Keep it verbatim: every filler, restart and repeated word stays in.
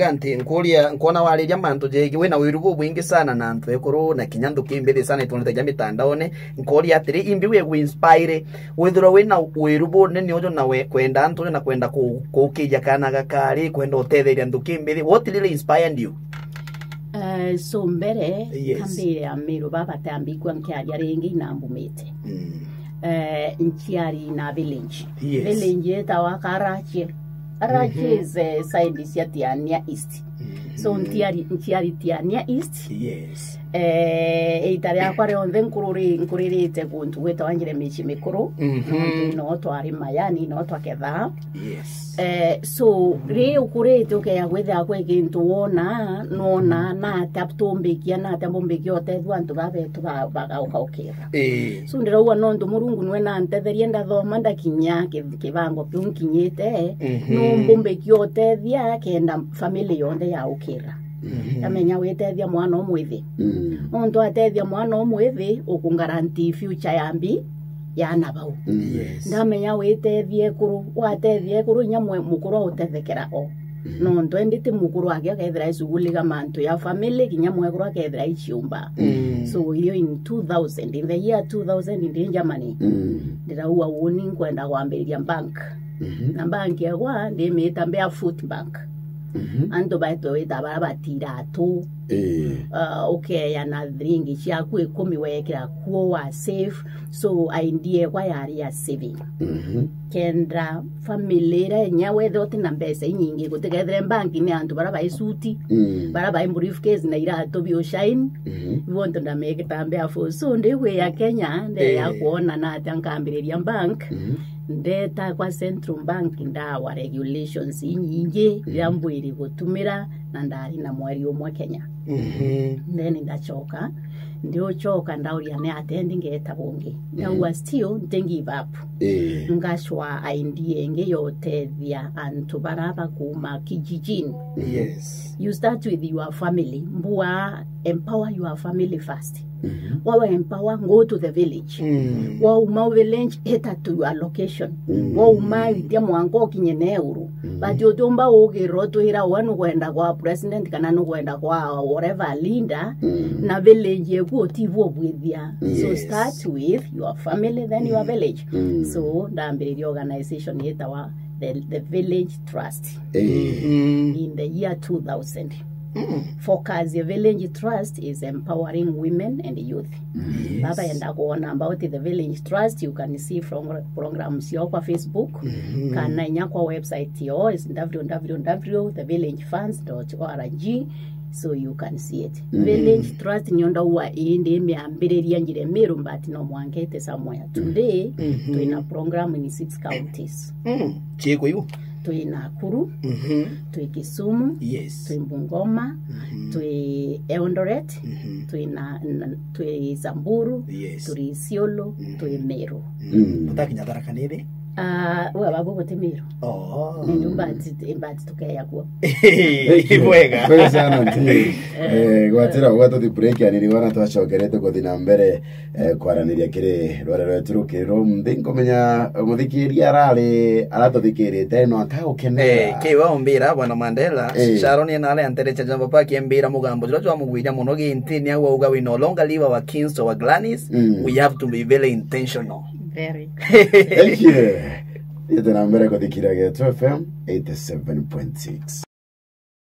Ganti, nkuria, nkwona wariria mantu jegi, wina wiru bubwingi sana na antu ekuru, na kinya nthuki mbithi sana itwonete ja mitandaone. Nkuria atiri, imbi wi gu inspire, withirwa wina wiru bunene uju na we, kwenda antu uju na kwenda ku-, kukiria kana gakari, kwenda utetheria nthuki mbithi, what really inspired you? Eh, so mbere, Yes. kambire Amiru baba tambikwa nkiaria ringi na mbumite. Mm. Eh, nchiari na village. Yes. Village etawa Karachi. Karachi Mhm. is, eh, side cia Tiania East. Mhm. So ntiari, nchiari Tiania East. Yes. Eh, iita riakwa rionthe nkururi-, nkuririte guntu gwitawa Njiremichi Mikuru. Mhm. No twari mayani, no twakethaa. Yes. Eh, so, ri ukurite ukea gwithira kwi gintu wona, nwona, na atia tumbikia, na atia mbumbikia utethua antu babetu ba-, bagauka ukira. Ii. So, ndirauga nontu Murungu nwe nantetherie ndathoma ndakinya ki-, kibango kiu nkinyite, Mhm. no mbumbikia utethia kenda family yonthe ya ukira. Mhm. Ndamenya witethia mwana umwithi. Mm. Nontu atethia mwana umwithi, ukungaranti future ya mbi, ya ana bau. Mm. Yes. Ndamenya witethia ekuru, watethia ekuru inya mwe-, mukuru autethekera o. Mm. Nontu endi ti mukuru ake akethira aishughulika mantu ya family, kinya mwekuru akethira aiciumba. Mm. So, iyo in two thousand, in the year two thousand ndi Germany. Mm. Ndiraua uni nkwenda kwambiriria bank. Mhm. Na bank yagwa ndimita mbea Food Bank. Mhm. Antu baitwe wita bara batira tu. Ii. Uh, ukeya na thiringi ciaku ikumi wekira kuo wa save. So, idea ekwa yari ya saving. Mhm. Kenda family ira inya wethe uti na mbeca inyingi, gutikethire bank ni antu bara bai suti, Mm. bara bai briefcase na iratu bio shine. Mhm. Ibo ntu ndamekita mbea for. So, ndigwia Kenya, ndeya Ii. kuona na atia nkambiriria bank. Mhm. Ndeta kwa Central Bank ndawa regulations inyingi, Mhm. iria mbwiri gutumira, na ndari na mweri umwe Kenya. Mhm. Then ndachoka, ndiuchoka ndauria ni atia ndi ngeta bungi. Mhm. Ndaua still nti give up. Ii. Ngacwa idea ingi ya utethia antu bara bakuma kijijini. Yes. You start with your family. Mbua, empower your family first. Mhm. Wawa empower, go to the village. Mm. Wauma village, heta to your location. Mm. Wauma itia mwanka ukinye Neuru. Mm. But utiumba ugirwo twira wa nugwenda kwa president kana nugwenda kwa whatever leader, Mm. na village eku utibu ubwithia. So Yes. start with your family, then your Mm. village. Mm. So ndambiriria organization yetawa the, the Village Trust. Eh. Mm. In the year two thousand. Mm. Focus ya Village Trust is empowering women and youth. Mm. Yes. Baba enda kuona about the Village Trust, you can see from programs yo kwa Facebook, Mm. kana inya kwa website yo is w w w dot the village funds dot o r g, so you can see it. Mm. Village Trust nionda uwa indi miambiriria njire Meru, but no mwanka ite somewhere. Today, Mm-hmm. twina program in six counties. Mm. Ciiko iu? Twi Nakuru, Mhm. twi Kisumu, Yes. twi Bungoma, Mhm. twi Eldoret, Mhm. twi na, na, twi Samburu, Yes. twi Isiolo, Mhm. twi Meru. Mm. Utakinya Tharaka Nithi? Ah, we babu guti Meru. Oh. Ni nyumba ati, mbati tukeya kuo. Ibwega. Bwega sana, nti. Eh, gwatira, gwatuthi break, yani, ni wana twacokerete kuthi na mbere. Eh, kwaraniria kiri rware rwetu rukiri rumthi, nkumenya muthikiria arari aratuthikirite no akagukenera. Eh, kiwa umbira, Bwana Mandela, Eh. Sharon ena ari anterecha Jamba Park embira mugambo juria jwamugwiria muno gintini, au auga, "We no longer live our kings to our grannies, Mm. we have to be very intentional." Very. Thank you. Ite na mbere kuthikiria Getu F M eighty seven point six.